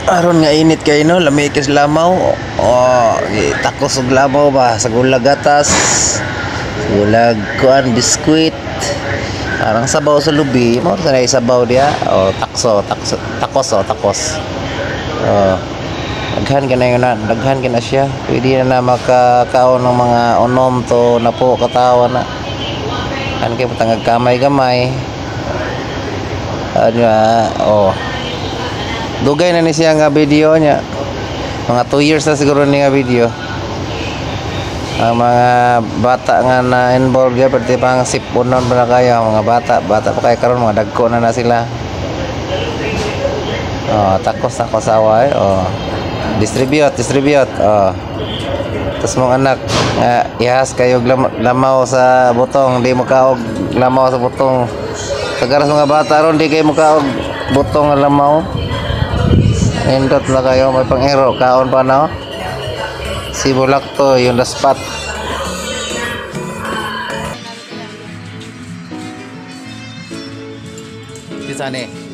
Aron nga init kay, no, lami kay sa lamaw. Oh, takos og lamaw ba sa gulag gatas. Gulag kuan biskwit. Parang sabaw sa lubi, mo sa sabaw diya. Oh, takso, takso, takos, oh, takos. Oh. Daghan ka na yun na, daghan ka na siya. Pwede na na makakaon ng mga 6 to 10 katawa na. Kan kay patangag kamay-gamay. Ah, di ba? Oh. Dugay na ni siya nga video niya. Mga 2 years na siguro ni nga video. Ang mga bata nga na involved ya, pwede pang sipunon pa na kayo mga bata, bata pa kayo karon, mga dagko na na sila. Oh, takos na ko. Oh. Distribute, distribute. Oh. Tapos mong anak nga ihas kayo lamaw sa butong, di mo kaog lamaw sa butong. Sagaras mga bata ron, di kayo mukaog butong nga lamaw. Nindot na kayo, may pang-ero, kaon pa na. Oh. Si Bulakto, yung the spot. Kinsa ni?